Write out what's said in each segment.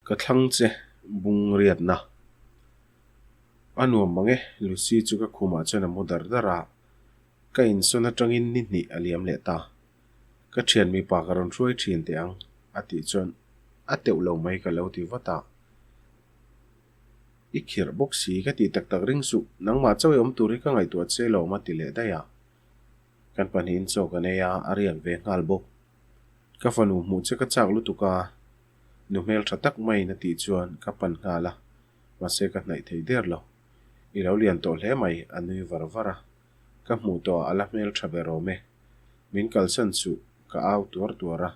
Ka thlang che bung riatna. A nuam mang e, Lucy chu ka khumah chuan a mu dar dar a, ka insawn atangin ni hnih a liam leh ta. Ka thian mipa ka rawn hruai thin teh ang, a tih chuan a teuh lo mai ka lo ti vat a. I khirh bawk si ka tih tak tak ring suh, nangmah chauh i awm tur hi ka ngaihtuah che lawm a ti leh daih a. Kan pahnihin chaw kan ei a, a riak ve nghal bawk. Ka fanu hmuh che ka chak lutuk a, nu hmeltha tak maiin a tih chuan ka pan nghal a, mahse ka hnaih thei der lo. I lo lian tawh hle mai, a nui var var a. Ka hmuh tawh ah a la hmeltha ber awm e. Min kalsan suh, ka au tuar tuar a.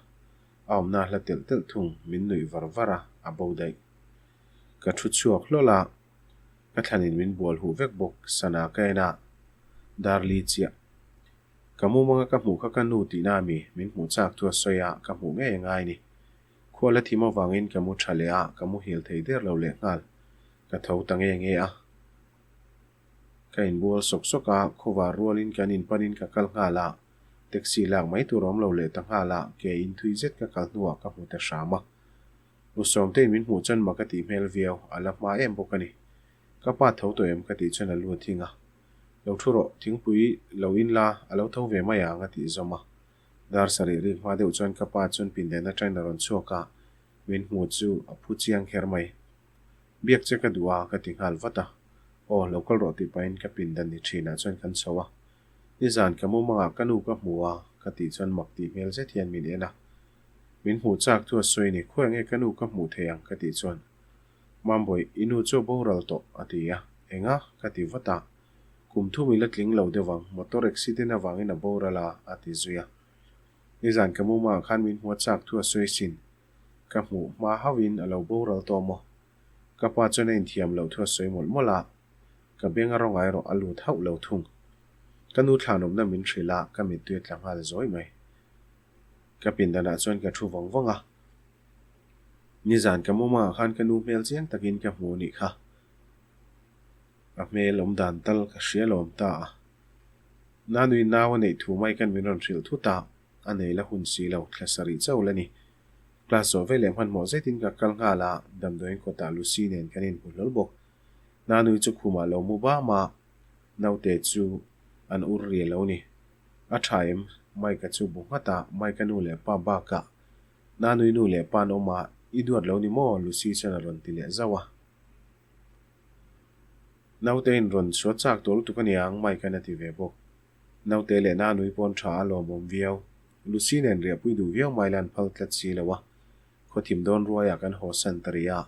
A awmna a hla telh telh thung, min nuih var var a, a bo daih. Ka thu chhuak hlawl a, ka thlanin min bual huh vek bawk, sana ka en a, dar li chiah. Ka mumanga ka hmuh kha ka nu tihna a mi, min hmuh chak chu a sawi a, ka hmuh ngei a ngai ni. Khual a thim avangin ka mu tha leh a, ka muhil thei der lo leh nghal. Ka tho ta nge nge a. Ka inbual sawk sawk a, khawvar rualin kan inpanin ka kal nghal a, taxi lak mai tur awm lo leh ta nghal a, ke inthui zet ka kal hnuah ka hmu ta hram a. U Sawmtein min hmuh chuan mak a tih hmel viau, a la hma em bawk a ni. Ka pa tho tawh em ka tih chuan a lu a thing a. Lo thu rawh, thingpui lo in la, a lo tho ve mai ang a tih zawm a. Dar sarih rik hma deuh chuan ka pa chuan pindan atangin a rawn chhuak a, min hmu chu a phu chiang kher mai. Biak che ka duh a ka ti nghal vat a. Aw, lo kal rawh tih pahin ka pindan ni thinah chuan kan chho a. Nizan ka mumangah ka nu ka hmu a ka tih chuan mak tih hmel zet hian min en a. Min hmuh chak chu a sawi ni, khawi nge ka nu ka hmuh thei ang ka tih chuan Mambawi, i nu chu a boral tawh a ti a, enga? ka ti vat a, kum thum i la tling lo deuh ang, motor accident avangin a boral a a ti zui a. Nizan ka mumangah khan min hmuh a chak thu a sawi sin, ka hmuh hma hauhin a lo boral tawh maw? Ka pa chuan a inthiam loh thu a sawi mawlh mawlh a, ka beng a rawnga erawh a lut hauh lo thung. Ka nu thlanawmna min hrilh a, ka mittui a tla nghal zawi mai. Ka pindanah chuan ka thu vawng vawng a. Nizan ka mumangah khan ka nu hmel chiang takin ka hmu anih kha. A hmel awm dan tal ka hria lawm ta a. Nanui nau a neih thu mai khan min rawn hrilh thut a, a nei la hun si lo, thla sarih chauh la ni. Class zawh veleh hmanhmawh zetin ka kal nghal a, damdawiin kawtah Lucy nen kan inhmu hlawl bawk. Nanui chu khumah lo mu bam a, naute chu an ur rial lo ni. A tha em? Mike-a chu bu nghat a, Mike-a nu leh pa bakah Nanui nu leh pa an awm a, i duat lo ni maw? Lucy chuan a rawn ti leh zauh a. Naute in rawn chhuah chak tawh lutuk a niang, Mike-a'n a ti ve bawk. Naute leh Nanui pawn tha a lawmawm viau. Lucy nen riahpui duh viau mai la an phal tlat si lo a. Khawthim dawn ruaiah kan haw san ta rih a.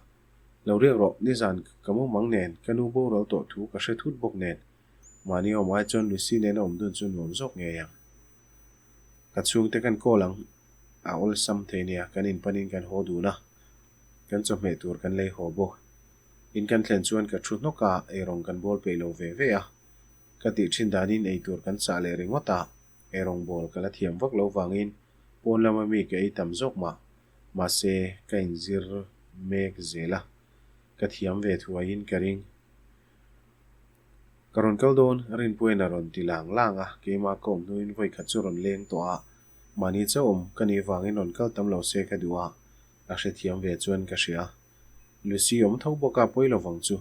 Lo riak rawh, nizan ka mumang nen, ka nu boral tawh thu ka hre thut bawk nen. Mahni awm ai chuan Lucy nen a awm dun chu nuam zawk ngei ang. Ka chhungte kan call ang a awlsam thei nia, kan inpanin kan haw dun a, kan chawhmeh tur kan lei haw bawk. In kan thlen chuan ka thu hnawk a, eirawng kan bawl peih lo ve ve a. Ka tih thin danin eitur kan chah leh ringawt a, eirawng bawl ka la thiam vak lo vangin pawn lama mi ka ei tam zawk mah. Mahse, ka inzir mek zel a, ka thiam ve thuaiin ka ring. Ka rawn kal dawn, Rinpuiin a rawn ti lang lang a, keimah ka awm hnuin vawi khat chu rawn leng tawh a, mahni chauh awm ka nih vangin rawn kal tam lo se ka duh a, a hrethiam ve chuan ka hria. Lucy awm tho bawk a, pawi lovang chu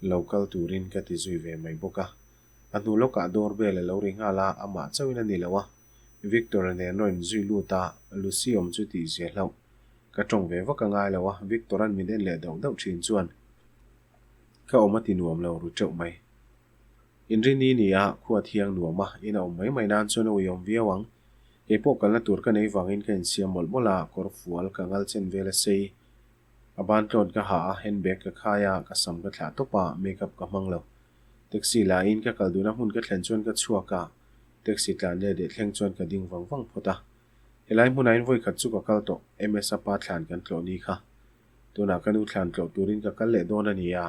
lo kal turin ka ti zui ve mai bawk a. A hnu lawkah door bell a lo ri nghal a, amah chauhin a ni lo a, Victor-a nen rawn inzui lut a, Lucy awm chu tih zia hlauh. Ka tawng ve vak a ngai lo a, Victor-a'n min en leh dauh dauh thin chuan Ka awm a ti nuam lo ru teuh mai. Inrini ni a, khua thiang nuam a, in a awm mai mai nan chuan a uiawm viau ang. Kei pawh kalna tur ka nei vangin ka insiam mawlh mawlh a, kawr fual ka ngal chen vel a sei. A ban tlawn ka ha a, handbag ka khai a, ka sam ka thlah tawp a, makeup ka hmang lo. Taxi la in ka kal duna hmun ka thlen chuan ka chhuak a, taxi tlan leh leh thleng chuan ka ding vang vang phawt a. Helai hmunah in vawi khat chu ka kal tawh, MS-a pa thlan kan tlawh ni kha. Tunah ka nu thlan tlawh turin ka kal leh dawn a ni a.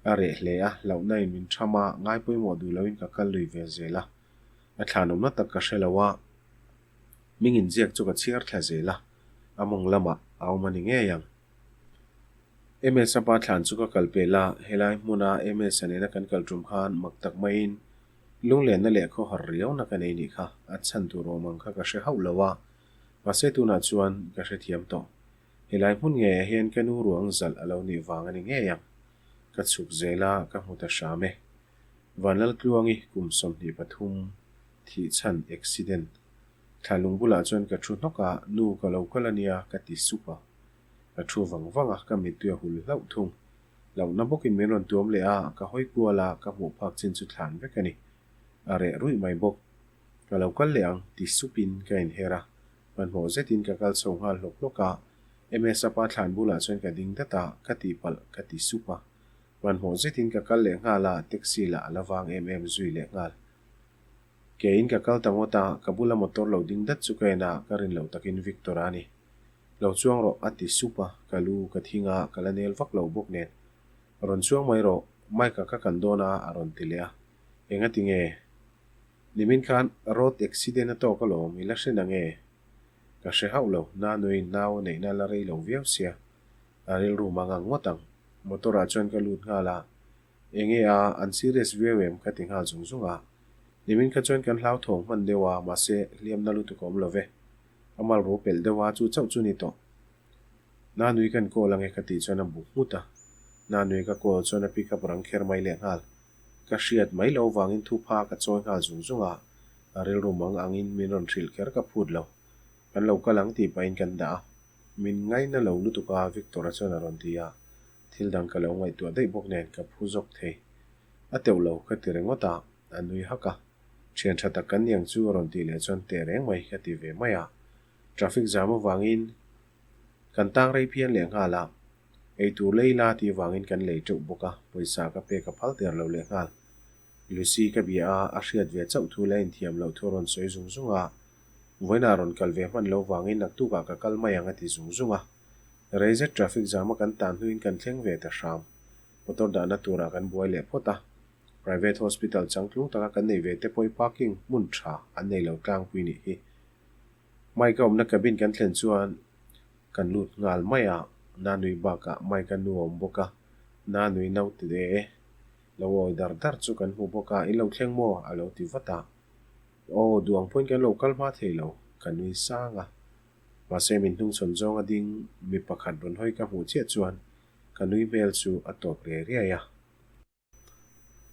A reh hle a, hlauhna in min tham a, ngai pawimawh duh loin ka kal lui ve zel a. A thlan awmna tak ka hre lo a, ming inziak chu ka chhiar thla zel a, a mawng lamah a awm a ni ngei ang. MS-a pa thlan chu ka kal pel a, helai hmuna MS-a nena kan kal tum khan mak tak maiin lunglenna leh khawhar riauna ka nei nih kha, a chhan tur awm ang kha ka hre hauh lo a, Mahse tunah chuan ka hrethiam tawh. Helai hmun ngeiah hian ka nu ruang zalh a lo nih vang a ni ngei ang. Ka chhuk zel a, ka hmu ta hram e. Vanlaltluangi kum 23 thih chhan accident. Thla lung bulah chuan ka thu hnawk a, Nu ka lo kal a nia ka ti sup a. Ka thu vang vang a, ka mittui a hul hlauh thung. Hlauhna bawkin min rawn tuam leh a, ka hawi kual a, ka hmuh phak chin chu thlan vek a ni. A reh ruih mai bawk. Ka lo kal leh ang ti supin ka inher a. Hmanhmawh zetin ka kal chho nghal hlawk hlawk a, MS-a pa thlan bulah chuan ka ding dat a, ka tihpalh ka ti sup a. Hmanhmawh zetin ka kal leh nghal a, taxi lah a la vang em em zui leh nghal. Keiin ka kal ta ngawt a, ka bula motor lo ding dat chu ka en a, ka rin loh takin Victor-a a ni. Lo chuang rawh a ti sup a, ka lu ka thing a, ka la nel vak lo bawk nen. Rawn chuang mai rawh, Mike-a ka kan dawn a a rawn ti leh a. Engati nge? Nimin khan road accident a tawk alawm, i la hre na nge? Ka hre hauh lo, Nanuiin nau a neihna la rei lo viau sia, a rilru mang ang ngawt ang. Motor ah chuan ka lut nghal a, Enge a, an serious viau em? ka ti nghal zung zung a. Nimin kha chuan kan hlauthawng hman deuh a, mahse hliamna lutuk a awm lo ve. A mal ro pelh deuh a, chu chauh chu ni tawh. Nanui kan call ange ka tih chuan a bu nghut a. Nanui ka call chuan a pick up rang kher mai leh nghal. Ka hriat mai lo vangin thupha ka chawi nghal zung zung a, a rilru mang angin min rawn hrilh kher ka phut lo. Kan lo kal ang tih pahin kan dah a. Min ngaina lo lutuk a Victor-a chuan a rawn ti a, thil dang ka lo ngaihtuah daih bawk nen ka phu zawk thei. A teuh lo ka ti ringawt a, a nui hak a. Thian tha tak kan niang chu a rawn tih leh chuan teh reng mai ka ti ve mai a. Traffic jam avangin kan tang rei phian leh nghal a, eitur lei la tih avangin kan lei teuh bawk a, pawisa ka pek a phal der lo leh nghal. Lucy ka bia a, a hriat ve chauh thu leh a inthiam loh thu a rawn sawi zung zung a, vawiinah rawn kal ve hman lo vangin naktukah ka kal mai ang a ti zung zung a. Rei zet traffic jam a kan tan hnuin kan thleng ve ta hram. Motor dahna turah kan buai leh phawt a, private hospital changtlung taka kan nei ve te pawh i parking hmun tha an nei lo tlangpui nih hi. Mike a awmna cabin kan thlen chuan kan lut nghal mai a, Nanui bakah Mike a nu a awm bawk a, Nanui naute lo awi dar dar chu kan hmu bawk a, in lo thleng maw? a lo ti vat a, Aw, duh ang pawhin kan lo kal hma thei lo, ka nui sang a. Mahse min hnungchhawn zawnga ding mi pakhat rawn hawi ka hmuh chiah chuan ka nui hmel chu a tawp riai riai a.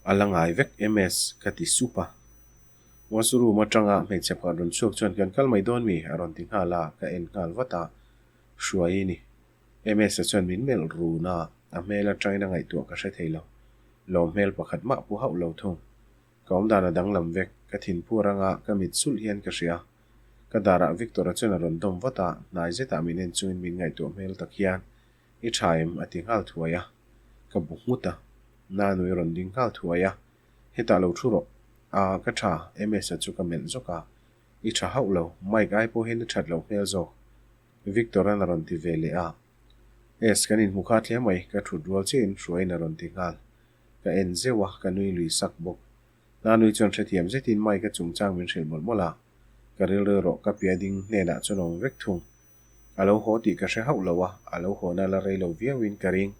A la ngai vek MS ka ti sup a. Washroom atanga hmeichhe pakhat rawn chhuak chuan kan kal mai dawn mi? a rawn ti nghal a, ka en nghal vat a. Hruai i ni. MS-a chuan min melh run a, a hmel atangin a ngaihtuah ka hre thei lo. Lawm hmel pakhat mah pu hauh lo thung. Ka awmdan a danglam vek, ka thinphu a rang a, ka mit sulh hian ka hria. Ka darah Victor-a chuan a rawn dawm vat a, hnai zetah min en chungin min ngaihtuah hmel tak hian I tha em? a ti nghal thuai a. Ka bu nghut a. Nanui rawn ding nghal thuai a. Hetah lo thu rawh. A, ka tha, MS-a chu ka melh zawk a. I tha hauh lo, Mike ai pawh hian i that loh hmel zawk. Victor-a'n a rawn ti ve leh a. S, kan inhmu kha tle mai, ka thut rual chiahin Hruaiin a rawn ti nghal. Ka en zeuh a, ka nui lui sak bawk. Nanui chuan hrethiam zetin Mike-a chungchang min hrilh mawlh mawlh a. Ka rilru erawh ka pia ding hnenah chuan a awm vek thung. A lo haw tih ka hre hauh lo a, a lo hawna la rei lo viauin ka ring.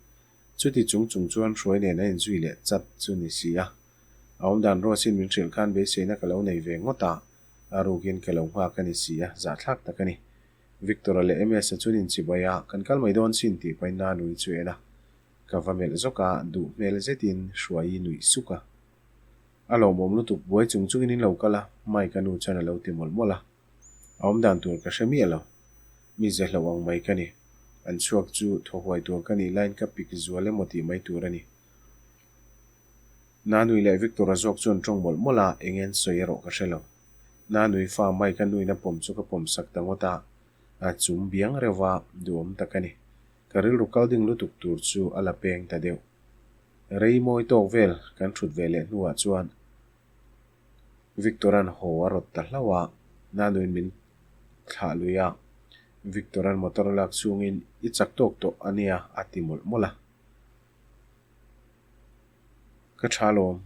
Chuti chung chung chuan Hruai nen a inzui leh chat chu ni si a. A awmdan Rose-in min hrilh khan beiseina ka lo nei ve ngawt a, a rukin ka lo nghak a ni si a, zahthlak tak a ni. Victor-a leh MS-a chuan inchibai a, kan kal mai dawn sin tih pahin Nanui chu en a. Ka va melh zawk a, duh hmel zetin Hruai-i nuih suk a. A lawmawm lutuk buai chung chungin in lo kal a, Mike-a nu chuan a lo ti mawlh mawlh a. A awm dan tur ka hre miah lo. Mi ze hlauh ang mai ka ni. An chhuak chu thaw huai tur ka nih laiin ka pik zual emaw tih mai tur a ni. Nanui leh Victor-a zawk chuan tawng mawlh mawlh a, eng en sawi erawh ka hre lo. Nanui fa Mike-a nuin a pawm chu ka pawm sak ta ngawt a, a chum biang reuh va, duhawm tak a ni. Ka rilru kal ding lutuk tur chu a la peng ta deuh. Rei mawi tawk vel kan thut ve leh hnuah chuan Victor-a'n haw a rawt ta hlauh a, Nanuin min thlah lui a. Victor-a'n motor a lak chhungin i chak tawk tawh a nia a ti mawlh mawlh a. Ka tha lawm,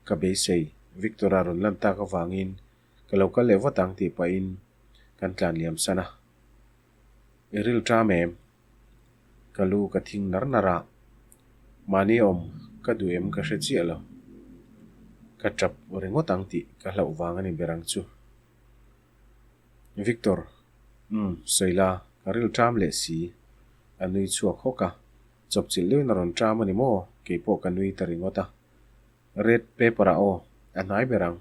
ka beisei. Victor-a rawn lan tak avangin ka lo kal leh vat ang tih pahin kan tlan liam san a. I ril ṭam em? Ka lu ka thing nar nar a, mahni awm ka duh em ka hre chiah lo. Ka tap ringawt ang tih ka hlauh vang a ni ber ang chu. Victor, Umm, sawi la, ka ril ṭam leh si. A nui chhuak hawk a, chawpchilh deuhin a rawn ṭam a ni maw? Keipawh ka nui ta ringawt a. Red paper-ah aw, a hnai ber ang.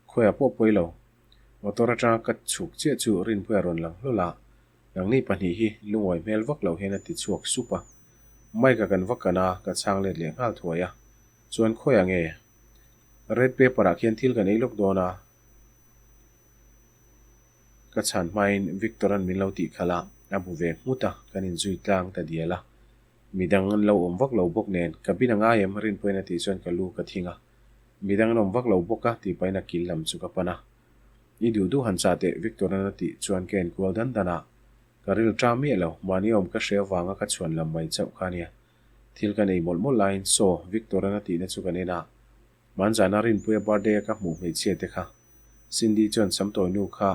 Khawiah pawh pawi lo. Motor aṭanga ka chhuk chiah chu Rinpuia rawn lang hlawl a, Nangni pahnih hi lungawi hmel vak loh hian a ti chhuak sup a. Mike-a kan va kan a, ka chhang let leh nghal thuai a. Chuan khawiah nge? Red paper-ah khian thil kan ei lawk dawn a. Ka chhan hmain Victor-a'n min lo tih khalh a, a bu ve nghut a, kan inzui tlang ta dial a. Midang an lo awm vak lo bawk nen, cabin a ngai em? Rinpuiin a tih chuan ka lu ka thing a. Midang an awm vak lo bawk a, tih pahin a kil lam chu ka pan a. I duh duh han chah teh, Victor-a'n a tih chuan ka enkual dan dan a. Ka ril ṭam miah lo, mahni awm ka hre avanga ka chhuan lam mai chauh kha nia. Thil kan ei mawlh mawlh laiin Saw, Victor-a'n a tihna chu kan en a. Hmanzana Rinpuia birthday a ka hmuh hmeichhia te kha. Cindy chuan Samtawi nu kha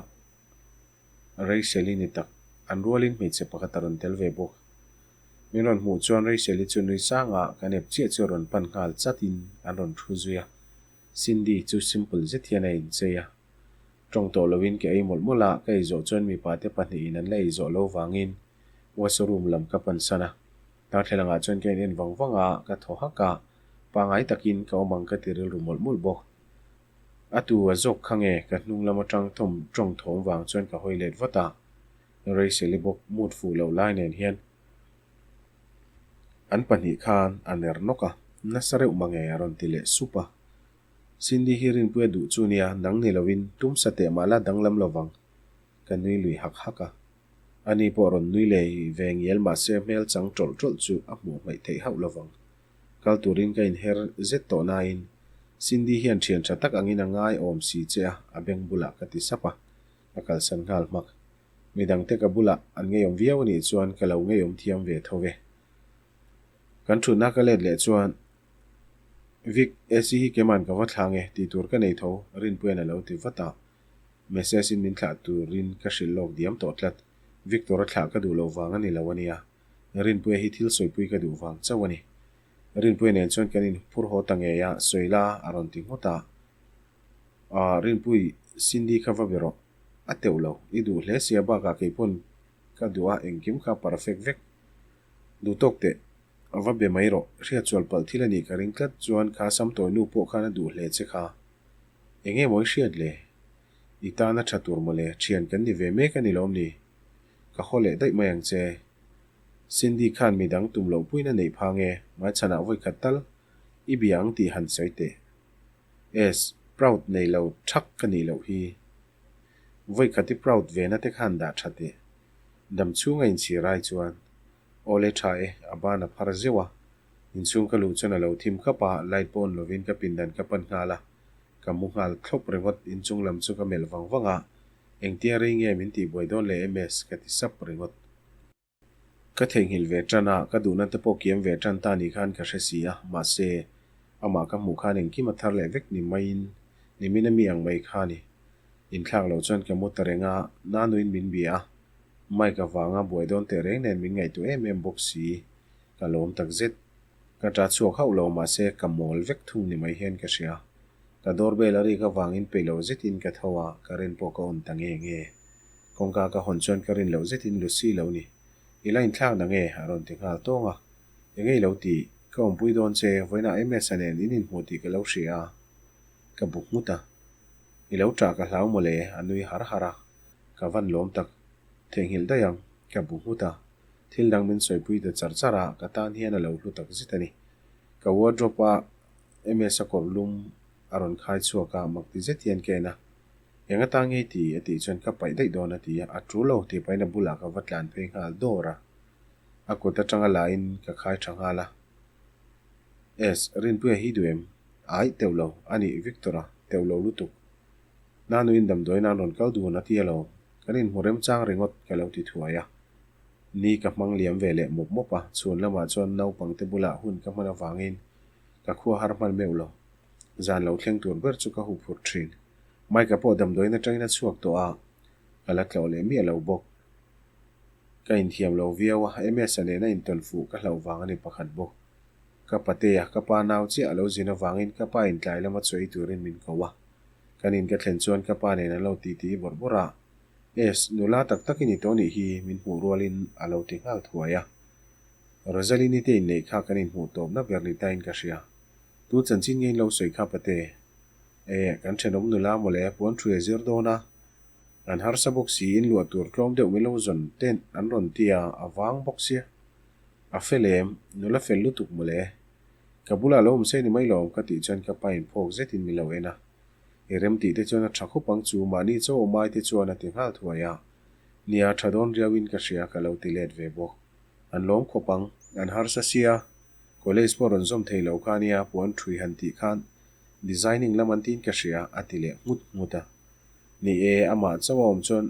Rachel-i ni tak, an rualin hmeichhe pakhat a rawn tel ve bawk. Min rawn hmuh chuan Rachel-i chu nui sangah kan ep chiah chu a rawn pan nghal chatin an rawn thu zui a. Cindy chu simple zet hian a inchei a. Tawng tawh loin ka ei mawlh mawlh a, ka ei zawh chuan mipa te pahnihin an la ei zawh lo vangin washroom lam ka pansan a. Darthlalang ah chuan ka in en vang vang a, ka thaw hak a, pangai takin ka awm ang ka ti rilru mawlh mawlh bawk. A tu a zawk kha nge ka hnung lam atang thawm tawng thawm vang chuan ka hawi let vat a, Rachel-i bawk mood fuh loh lai nen hian an pahnih khan a ner nawk a, nasa reuh mange a rawn ti leh sup a. Cindy hi Rinpuia duh chu nia, nang ni loin tum sa teh mah la danglam lovang ka nui lui hak hak a. Ani pawh rawn nui leh ve ngial mahse hmel chang tawlh tawlh chu a hmuh hmaih theih hauh lovang. Kal turin ka inher zet tawh nain Cindy hian thian tha tak angin a ngai awm si che a, a beng bulah ka ti sap a, ka kalsan nghal hmak. Midangte ka bulah an ngeiawm viau anih chuan ka lo ngeiawm thiam ve tho ve. Kan thutna ka let leh chuan Vic, AC hi keman ka va thlang e, tih tur ka nei tho, Rinpuia'n a lo ti vat a. Message in min thlah turin ka hrilh lawk diam tawh tlat. Victor a thlah ka duh loh vang a ni lo a nia. Rinpuia hi thil sawipui ka duh vang chauh a ni. Rinpuia nen chuan kan inphur haw ta ngei a, sawi la a rawn ti nghawt a. Aah Rinpui, Cindy kha va be rawh. A teuh lo. I duh hle sia bakah keipawn ka duh a engkim kha perfect vek. Duh tawk teh. A va be mai rawh. Hriatsual palh thil a nih ka ring tlat chuan kha Samtawi nu pawh khan a duh hle che kha. Eng nge maw i hriat le? I tan a tha tur mawle, thian kan ni ve mek a ni lawm ni? Ka haw leh daih mai ang che. Cindy khan midang tum loh puiin a neih phang e, hmaichhanah vawi khat tal i bia ang tih han sawi teh. Es, proud nei lo thak ka nih loh hi. Vawi khat i proud ve na te khan dah tha teh. Dam chhung a inchhir ai chuan. Awle tha e, a ban a phar zeuh a. Inchhung ka luh chuan a lo thim khap a, light pawh on lovin ka pindan ka pan nghal a, ka mu nghal thlawp ringawt, inchung lam chu ka melh vang vang a, engtia rei nge min tihbuai dawn le MS ka ti sap ringawt. Ka theihnghilh ve tan a, ka duhna te pawh kiam ve tan ta ni khan ka hre si a, mahse, amah ka hmuh khan engkim a thar leh vek ni maiin nimin a mi ang mai kha ni. Inthlak loh chuan ka mu ta reng a, Nanuin min bia a, Mike avanga buai dawn teh reng nen min ngaihtuah em em bawk si. Ka lawm tak zet. Ka ṭah chhuak hauh lo mahse ka mawl vek thung ni mai hian ka hria. Ka doorbell a rik avangin peih lo zetin ka tho a, ka rin pawh ka on ta nge nge. Kawngka ka hawn chuan ka rin loh zetin Lucy lo ni. I la inthlak na nge? a rawn ti nghal tawng a. Enge i lo tih? Ka awmpui dawn che, vawiinah MS-a nen in inhmuh tih ka lo hria a. Ka buk nghut a. I lo ṭah ka hlau mawle, a nui har har a. Ka van lawm tak. Theihnghilh daih ang, ka bu nghut a. Thil dang min sawipui ta char char a, ka tan hian a lo hlu tak zet a ni. Ka wardrobe a MS a kawr lum a rawn khai chhuak a, mak ti zet hian ka en a. Eng ata ngei ti? a tih chuan ka paih daih dawn a ti a, a tul lo tih pahin a bulah ka va tlan phei nghal dawr a. A kut atanga lain ka khai tha nghal a. S, Rinpuia hi duh em? Aih, teuh lo. A nih, Victor-a, teuh lo lutuk. Nanuin damdawiin an rawn kal dun a ti alawm. Kan inhmu remchang ringawt ka lo ti thuai a. Ni ka hmang liam ve leh mawp mawp a, chhun lamah chuan naupangte bulah hun ka hman avangin ka khua har hman meuh lo. Zan lo thleng tur ber chu ka huh phurh thin. Mike-a pawh damdawiin atangin a chhuak tawh a, ka la tlawh leh miah lo bawk. Ka inthiam lo viau a, MS-a nena intawn fuh ka hlauh vang a ni pakhat bawk. Ka patea, ka pa nau chiah a lo zin avangin ka pa intlai lama chawi turin min ko a. Kan in ka thlen chuan ka pa nen an lo titi bawrh bawrh a. Es, nula tak tak i ni tawh nih hi, min hmuh rualin a lo ti nghal thuai a. Rosalyn-i te inneih kha kan inhmuh tawpna ber ni tain ka hria. Tu chanchin nge in lo sawi kha pate? E, kan thenawm nula mawle puan thu a zir dawn a. An harsa bawk si in luah tur tlawm deuh min lo zawn ten an rawn ti a, a vang bawk sia. A fel em? Nula fel lutuk mawle. Ka bulah lo awm se ni mai lawm ka tih chuan ka pa in phawk zetin min lo en a. I rem tih te chuan a tha khawp ang chu mahni chaw awm ai te chuan a ti nghal thuai a. Nia tha dawn riau in ka hria ka lo ti let ve bawk. An lawm khawp ang, an harsa sia. College pawh rawn zawm thei lo kha nia puan thui han tih khan designing lam an tiin ka hria a ti leh nghut nghut a. Ni e, amah chauh a awm chuan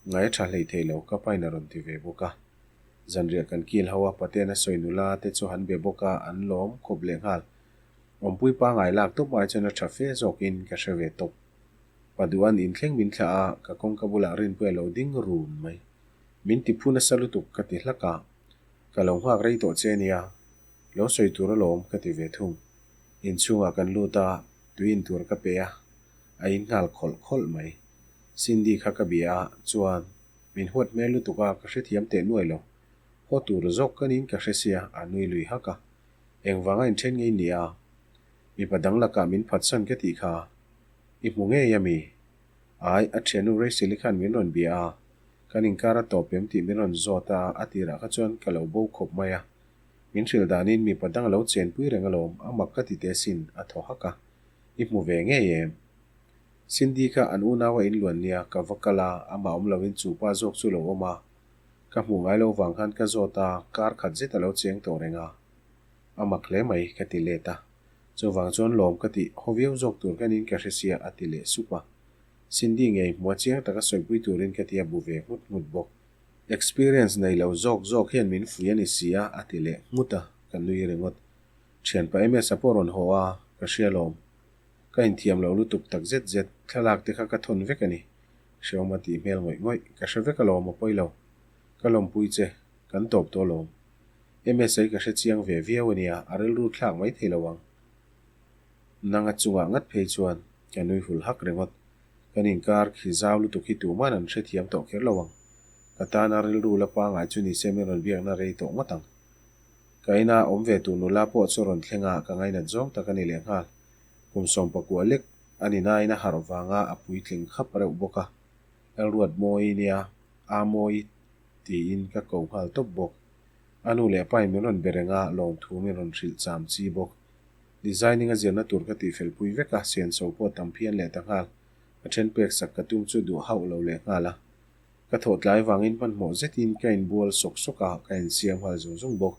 ngai a tha hlei thei lo ka pain a rawn ti ve bawk a. Zanriah kan kil ho a, Paten a sawi nula te chu han be bawk a, an lawm khawp leh nghal. Awmpui pangai lak tawp ai chuan a tha fe zawkin ka hre ve tawp. Paduan inthleng min thlah a, ka kawngka bulah Rinpuia lo ding run mai. Min ti phu nasa lutuk ka ti hlak a, ka lo nghak rei tawh che nia, lo sawi tur alawm ka ti ve thung. Inchhungah kan lut a, tui in tur ka pe a, a in nghal khawlh khawlh mai. Cindy kha ka bia a, chuan min huat hmel lutuk a, ka hrethiam teh nuai lo. Haw tur zawk ka niin ka hre sia, a nui lui hak a. Engvanga inthen ngei ni a? Mipa dang lakah min phatsan ka tih kha i hmu ngei ami? Ai, a thiannu Rachel-i khan min rawn bia a, kan inkar a tawp em tih min rawn zawt a, a tirah kha chuan ka lo bo khawp mai a. Min hrilh danin mipa dang a lo chenpui reng alawm, a mak ka ti teh asin, a thaw hak a. I hmu ve ngei em? Cindy kha an unau a inluan nia, ka va kal a, amah awm loin chu pa zawk chu lo awm a. Ka hmuh ngai lo vang khan ka zawt a, kar khat zet a lo cheng tawh reng a. A mak hle mai, ka ti let a. Chuvang chuan lawm ka tih haw viau zawk tur ka niin ka hre sia a ti leh sup a. Cindy ngei hmua chiang taka sawipui turin ka ti a bu ve nghut nghut bawk. Experience nei lo zawk zawk hian min fui a ni si a a ti leh nghut a, ka nui ringawt. Thianpa MS-a pawh rawn haw a, ka hria lawm. Ka inthiam lo lutuk tak zet zet, thlalak te kha ka thawn vek a ni. Hreawm a tih hmel ngawih ngawih, ka hre vek alawm a pawi lo. Ka lawmpui che, kan tawp tawh alawm. MSA ka hre chiang ve viau a nia, a rilru thlak mai thei lo ang. Nanga chungah ngat phei chuan ka nui hul hak ringawt. Kan inkar khi zau lutuk hi tuman an hrethiam tawh kher lo ang. Ka tana rilru la pangai chu nise min rawn biakna rei tawh ngawt ang. Ka ina awm ve tur nula pawh chu rawn thleng a, ka ngainat zawng tak a ni lehnghal. Kum sawmpakua lek a ni nain a harh vanga a puitling khap reuh bawk a. Lalruatmawi nia, Amawi tiin ka ko nghal tawp bawk. A nu leh a pain min rawn be reng a, lawmthu min rawn hrilh cham chi bawk. Designing a zirna tur ka tihfel pui vek a, senso pawh tam phian leh ta nghal. Ka then pek sak ka tum chu duh hauh lo leh nghal a. Ka thawh tlai vangin hmanhmawh zetin ka inbual sawk sawk a, ka insiam nghal zung zung bawk.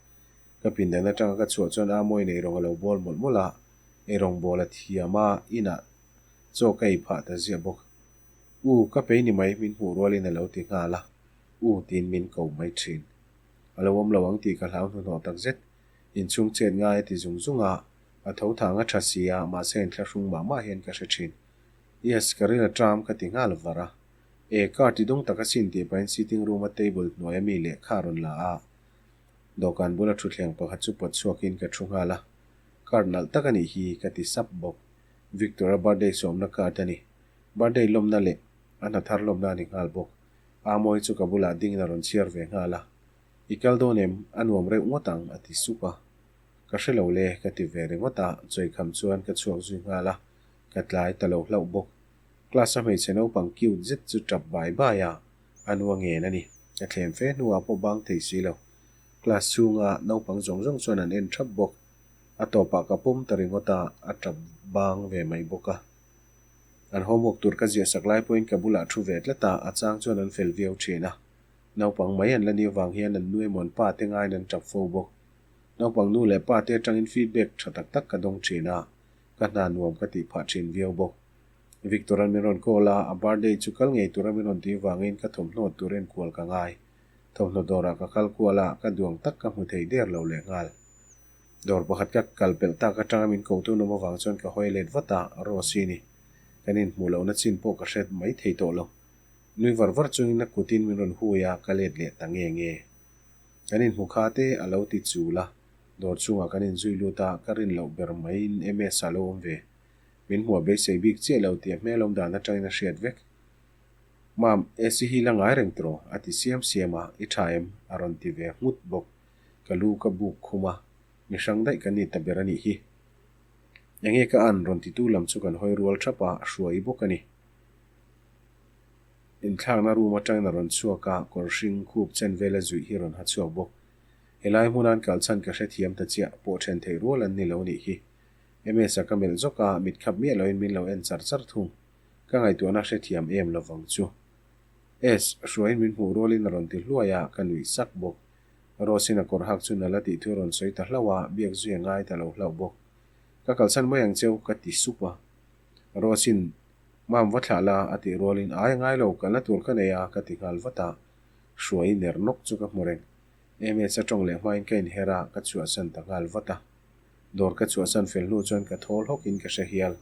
Ka pindan atanga ka chhuah chuan Amawi nei rawng a lo bawl mawlh mawlh a, eirawng bawl a thiam a, inah chaw ka ei phah ta ziah bawk. U, ka pei ni mai min hmuh rualin a lo ti nghal a, U tiin min ko mai thin. A lo awm lo ang tih ka hlau hnuhnawh tak zet. Inchhung chet ngai a ti zung zung a, a tho thang a tha si a, mahse inthlahrung mah mah hian ka hre thin. Yes, ka ril a ṭam ka ti nghal var a. E, car ti dawng tak asin tih pahin sitting room a table hnuai ami lehkha a rawn la a. Dawhkan bula thutthleng pakhat chu pawt chhuakin ka thu nghal a. Card nalh tak a nih hi ka ti sap bawk. Victor-a birthday sawmna card a ni. Birthday lawmna leh a hna thar lawmna a ni nghal bawk. Amawi chu ka bulah dingin a rawn chhiar ve nghal a. I kal dawn em? A nuam reuh ngawt ang, a ti sup a. Ka hre lo le, ka ti ve ringawt a, chawikham chuan ka chhuak zui nghal a, ka tlai ta lo hlauh bawk. Class a hmeichhe naupang cute zet chu tap bai bai a, a nu a ngen a ni. Ka thlem fe hnuah pawh bang thei si lo. Class chhunga naupang zawng zawng chuan an en thap bawk. A tawpah ka pawm ta ringawt a, a tap bang ve mai bawk a. An homework tur ka ziah sak lai pawhin ka bulah thu ve tlat a, a chang chuan an fel viau thin a. Naupang mai an la ni avang hian an nu emaw an pa te ngaiin an tap fo bawk. Naupang nu leh pa te atangin feedback tha tak tak ka dawng thin a, ka hna nuam ka tih phah thin viau bawk. Victor-a'n min rawn call a, a birthday chu kal ngei tura min rawn tih vangin ka thawmhnaw tur enkual ka ngai. Thawmhnaw dawrah ka kal kual a, ka duang tak ka hmu thei der lo lehnghal. Dawr pakhat ka kal pelh tak atanga min ko tu nawm avang chuan ka hawi let vat a, Rose-i ni. Kan inhmuh lohna chin pawh ka hret mai thei tawh lo. Nui var var chungin a kutin min rawn hui a, ka let leh ta nge nge. Kan inhmu kha te a lo ti chul a, dawr chungah kan inzui lut a, ka rin loh ber maiin MS a lo awm ve. Min hmuah beisei bik chiah lo tih a hmel awm dan atangin a hriat vek. Mam, AC hi la ngai reng tawh a ti siam siam a, i tha em? a rawn ti ve nghut bawk. Ka lu ka buk khum a, mi hrang daih kan ni ta ber a nih hi. Enge ka an rawn titu lam chu kan hawi rual thap a, hruai bawk a ni. Inthlakna room atangin a rawn chhuak a, kawr hring khup chen vela zuih hi rawn ha chhuak bawk. Helai hmunan kal chhan ka hrethiam ta chiah, pawh then theih rual an ni lo nih hi. MS-a ka melh zawk a, mit khap miah loin min lo en char char thung. Ka ngaihtuahna hrethiam em lovang chu. S, hruaiin min hmuh rualin a rawn ti hluai a, ka nuih sak bawk. Rose-in a kawr hak chu nala tih thu a rawn sawi ta hlauh a, biak zui a ngai ta lo hlauh bawk. Ka kalsan mai ang cheu, ka ti sup a. Rose-in, Mam va thlah la, a tih rualin, Ai, ngai lo, kalna tur ka nei a, ka ti nghal vat a. Hruai ner nawk chu ka hmu reng. MS a tawng leh hmain ka inher a, ka chhuahsan ta nghal vat a. Dawr ka chhuahsan fel hnu chuan ka thawl hawkin ka hre hial.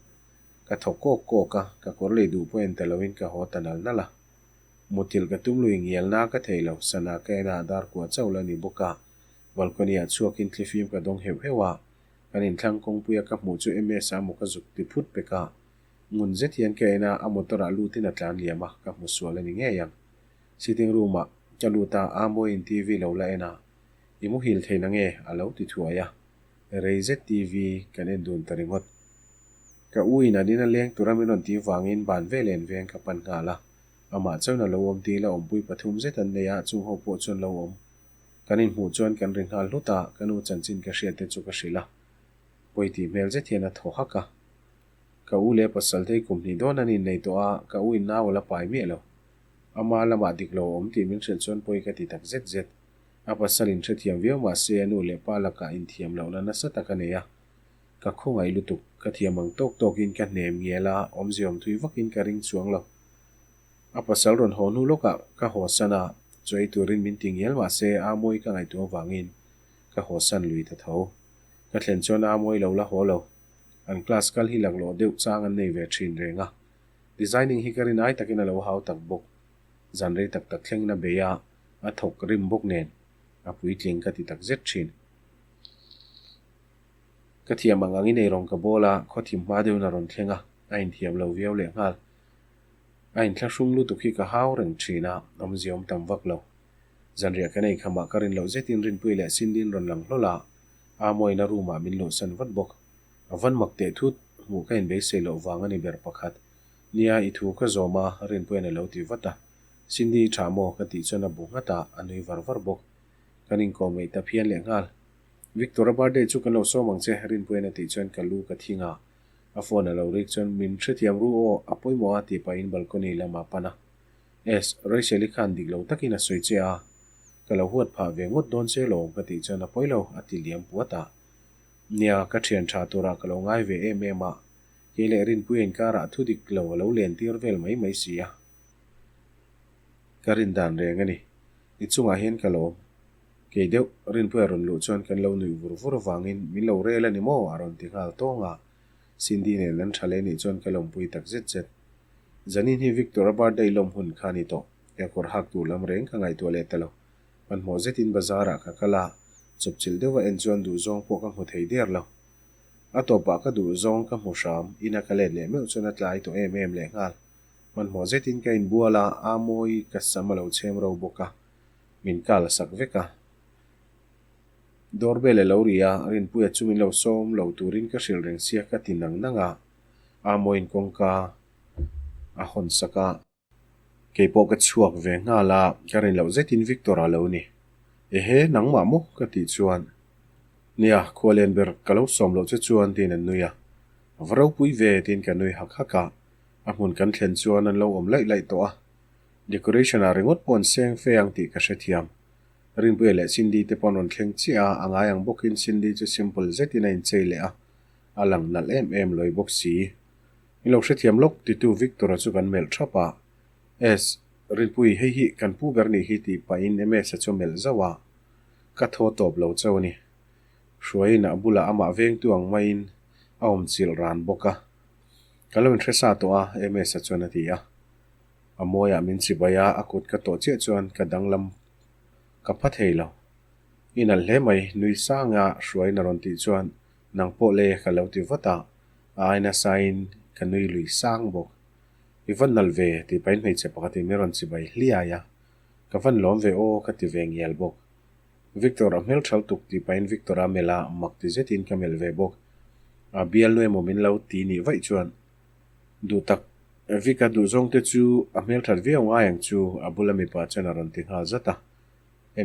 Ka thaw kawk kawk a, ka kawr lei duh pawh en ta loin ka haw ta nal nal a. Muthilh ka tum lui ngialna ka thei lo, sana ka en a, dar kua chauh la ni bawk a. Balcony ah chhuakin thlifim ka dawng heuh heuh a, kan inthlang kawngpui a ka hmuh chu MS a maw ka zuk ti phut pek a. Ngun zet hian ka en a, a motor ah lutin a tlan liam a, ka hmu sual a ni ngei ang. Sitting room ah ka lut a, Amawiin TV lo la en a, I muhil thei na nge? a lo ti thuai a. Rei zet TV kan en dun ta ringawt. Ka u in an ina leng tura min rawn tih vangin ban ve len veng ka pan nghal a. Amah chuan a lo awm dil a, awmpui pathum zet an nei a, chung ho pawh chuan lo awm. Kan inhmuh chuan kan ri nghal hlut a, ka nu chanchin ka hriat te chu ka hrilh a. Pawi tih hmel zet hian a thaw hak a. Ka u leh pasal te hi kum hnih dawn an innei tawh a, ka u in nau a la pai miah lo. Ama lamah dik lo a awm tih min hrilh chuan pawi ka ti tak zet zet. A pasal in hrethiam viau mah se a nu leh pa lakah inthiam lohna nasa tak a nei a. Ka khawngaih lutuk, ka thiam ang tawk tawkin ka hnem ngial a, awmze awm thui vakin ka ring chuang lo. A pasal rawn haw hnu lawkah ka haw san a, chaw ei turin min ti ngial mah se a mawi ka ngaihtuah avangin ka haw san lui ta tho. Ka thlen chuan a mawi lo la haw lo. An class kal hi laklawh deuh chang an nei ve thin reng a. Designing hi ka rin ai takin a lo hau tak bawk. Zan rei tak tak thlengin a bei a, a thawk rim bawk nen a puitling ka ti tak zet thin. Ka thiam ang angin eirawng ka bawl a, khawthim hma deuhin a rawn thleng a, a inthiam lo viau leh nghal. A inthlahrung lutuk hi ka hau reng thin a, awmzia awm tam vak lo. Zanriah kan ei khamah ka rin loh zetin Rinpuii leh Cindy-in rawn lang hlawl a, Amoina room-ah min luhsan vat bawk. A van mak teh thut, hmuh ka inbeisei loh vang a ni ber pakhat. Nia, i thu ka zawm a, Rinpuia'n a lo ti vat a. Cindy i tha maw? ka tih chuan a bu nghat a, a nui var var bawk. Kan inkawm ngeih ta phian leh nghal. Victor-a birthday chu kan lo sawm ang che, Rinpuia'n a tih chuan ka lu ka thing a. A phone a lo rik chuan min hrethiam ru aw, a pawimawh a tih pahin balcony lamah a pan a. Es, Rachel-i khan dik lo takin a sawi che a, ka lo huat phah ve ngawt dawn che lawm ka tih chuan a pawi lo, a ti liam puat a. Nia, ka thian tha turah ka lo ngai ve em em a, kei leh Rinpuia inkarah thu dik lo a lo len tir vel mai mai si a. Ka rin dan reng a ni. I chungah hian ka lawm. Kei deuh, Rinpuia rawn luh chuan kan lo nuih vur vur avangin min lo rel a ni maw? a rawn ti nghal tawng a. Cindy nen an tha leh nih chuan ka lawmpui tak zet zet. Zanin hi Victor-a birthday lawm hun kha a ni tawh. Ka kawr hak tur lam reng ka ngaihtuah leh ta lo. Hmanhmawh zetin bazar-ah ka kal a, chawpchilh deuha en chuan duhzawng pawh ka hmu thei der lo. A tawpah ka duhzawng ka hmu hram, ina ka let leh meuh chuan a tlai tawh em em leh nghal. Hmanhmawh zetin ka inbual a, a mawi ka sam a lo chhem ro bawk a, min kal sak vek a. Doorbell a lo ri a, Rinpuia chu min lo sawm lo turin ka hrilh reng sia ka ti nang nang a, a mawiin kawngka a hawn sak a. Kei pawh ka chhuak ve nghal a, ka rin loh zetin Victor a lo ni. Ehe, nangmah maw? ka tih chuan, Nia, khua len ber ka lo sawm loh che chuan tiin an nui a. A va ropui ve tiin ka nui hak hak a, a hmun kan thlen chuan an lo awm laih laih tawh a. Decoration ah ringawt pawh an seng fe ang tih ka hrethiam. Rinpuia leh Cindy te pawh an rawn thleng chiah a, a ngai ang bawkin Cindy chu simple zetin a inchei leh a, a lang nalh em em lawi bawk si. Min lo hrethiam lawk titu Victor-a chu kan melh thap a. S, Rinpui, hei hi kan pu ber nih hi tih pahin MS-a chu a melh zauh a. Ka thaw tawp lo chauh a ni. Hruaiin a bulah amah vengtu ang maiin a awm chilh ran bawk a. Ka lo inhre sa tawh a, MS-a chuan a ti a. A mawiah min chibai a, a kut ka tawh chiah chuan ka danglam ka pha thei lo. I nalh hle mai, nui sanga Hruaiin a rawn tih chuan nang pawh le ka lo ti vat a. A ai nasain ka nui lui sang bawk. I va nalh ve tih pahin hmeichhe pakhatin min rawn chibai hliai a. Ka van lawm ve aw ka ti ve ngial bawk. Victor a hmel ṭhal tuk tih pahin Victor a melh a, mak ti zetin ka melh ve bawk. A bialnu emaw min lo ti nih vaih chuan duh tak Vic a duhzawng te chu a hmel ṭhat viau ngai ang chu a bula mipa chuan a rawn ti nghal zat a.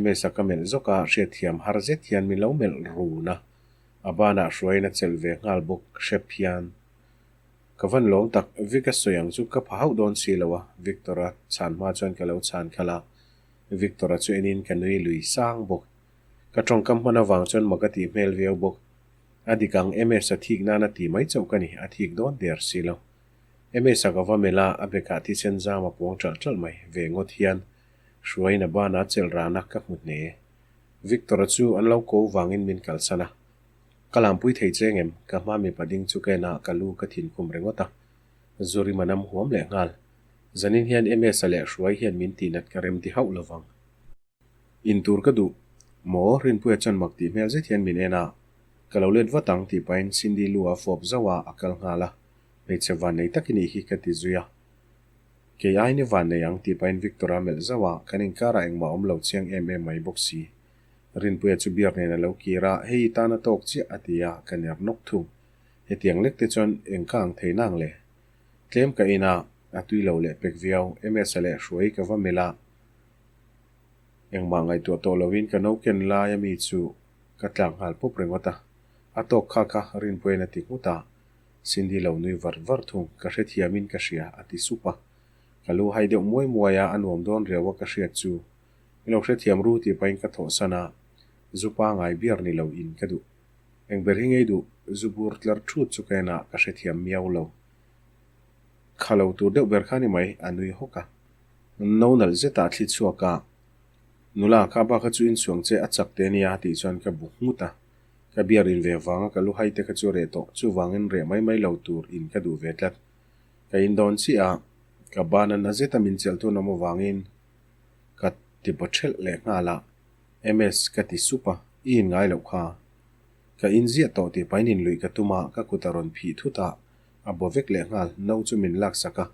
MS-a ka melh zawk a, hriatthiam har zet hian min lo melh run a, a banah hruaiin a chelh ve nghal bawk hrep hian. Ka van lawm tak, Vic a sawi ang chu ka pha hauh dawn si lo a, Victor-a chhan hma chuan ka lo chhan khalh a, Victor-a chu enin ka nui lui sang bawk. Ka tawngkam hman avang chuan mak a tih hmel viau bawk. A dik ang, MS-a thik nan a ti mai chauh ka ni, a thik dawn der si lo. MS-a ka va melh a, a bekah thisen zam a puang ṭalh ṭalh mai, ve ngawt hian Hruaiin a banah a chelh rana ka hmu hne. Victor-a chu an lo ko vangin min kalsan a. Ka lampui thei che ngem? Ka hma mipa ding chu ka en a, ka lu ka thin khum ringawt a. Zurim a nam huam leh nghal. Zanin hian MS-a leh Hruai hian min tihnat ka rem ti hauh lo vang. In tur ka duh. Maw? Rinpuia chuan mak tih hmel zet hian min en a. Ka lo let vat ang tih pahin Cindy lu a fawp zauh a, a kal nghal a. Hmeichhe vannei tak i nih hi ka ti zui a. Kei aiin i vannei ang tih pahin Victor-a melh zauh a, kan inkarah engmah awm lo chiang em em mai bawk si. Rinpuia chu biak nen a lo kir a, hei i tan a tawk chiah a ti a, ka ner nawk thung. Hetiang lek te chuan eng ka ang thei nang le? Tlem ka in a, a tui lo leh pek viau. MS-a leh Hruai ka va melh a, engmah ngaihtuah tawh loin ka no ken lai a mi chu ka tlak nghal pawp ringawt a. A tawk kha kha Rinpuia'n a ti nghut a, Cindy lo nui var var thung, ka hrethiamin ka hria, a ti sup a. Ka lu hai deuh muai muai a, a nuam dawn riau a ka hriat chu. I lo hrethiam ru tih pahin ka thawhsan a, zu pangai biar ni lo in ka duh. Eng ber hi ngei duh, zu bur tlar thut chu ka en a, ka hrethiam miau lo. Kha lo tur deuh ber kha ni mai, a nui hawk a. No nalh zetah thli chhuak a, Nula, kha ba kha chu inchhuang che a chak te nia, tih chuan ka bu nghut a. Ka biar in ve vanga ka lu hai te kha chu reh tawh, chuvangin reh mai mai lo tur in ka duh ve tlat. Ka in dawn chiah a, ka ban a na zeta min chelh tun awm avangin ka ti baw thelh leh nghal a, MS ka ti sup a, i in ngai loh kha. Ka in ziah tawh tih pahin in luih ka tum a, ka kut a rawn phih thut a, a baw vek leh nghal, no chu min laksak a,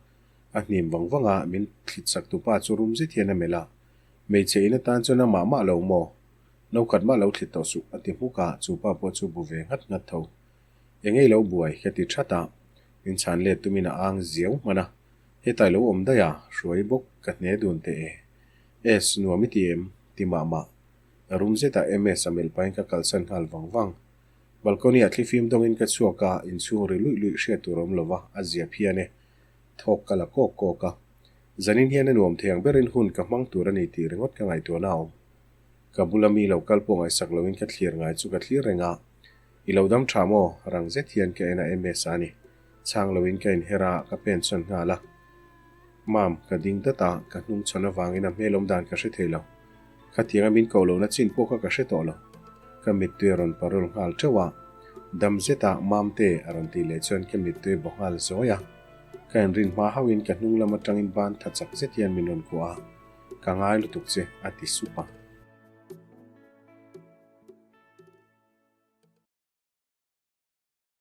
a hnim vang vang a, min thlit sak tupa chu rum zet hian a melh a, hmeichhe in atan chuan a mah mah lo maw? No khat mah lo thlit tawh suh, a ti hmuk a, chu pa pawh chu bu ve nghat nghat tho. Eng ei lo buai, ka ti that a, min chhan let tumin a ang ziau hman a, hetai lo awm daih a, hruai bawk ka hne dun teh e. S, nuam i ti em? ti mah mah. Rum zetah MS a melh pahin ka kalsan nghal vang vang. Balcony ah thlifim dawngin ka chhuak a, inchhung ri luih luih hriat tur awm lova, a zia phian e. Thawk ka la kawk kawk a. Zanin hian a nuam thei ang berin hun ka hmang tur a ni tih ringawt ka ngaihtuahna a awm. Ka bula mi lo kal pawh ngaihsak loin ka thlir ngai chu ka thlir reng a, I lo dam tha maw? Rang zet hian ka en a MS a ni. Chhang loin ka inher a, ka pen chhawn nghal a. Mam, ka ding dat a, ka hnung chhawn avangin a hmel awm dan ka hre thei lo. Khatianga min koh lohna chin pawh kha ka hre tawh lo. Ka mittui a rawn parul nghal teuh a, dam zeta Mamte a rawn tih leh chuan ka mittui a baw nghal zawi a. Ka inrin hma hauhin ka hnung lam atangin ban tha chak zet hian min rawn kuah a. Ka ngai lutuk che, a ti sup a.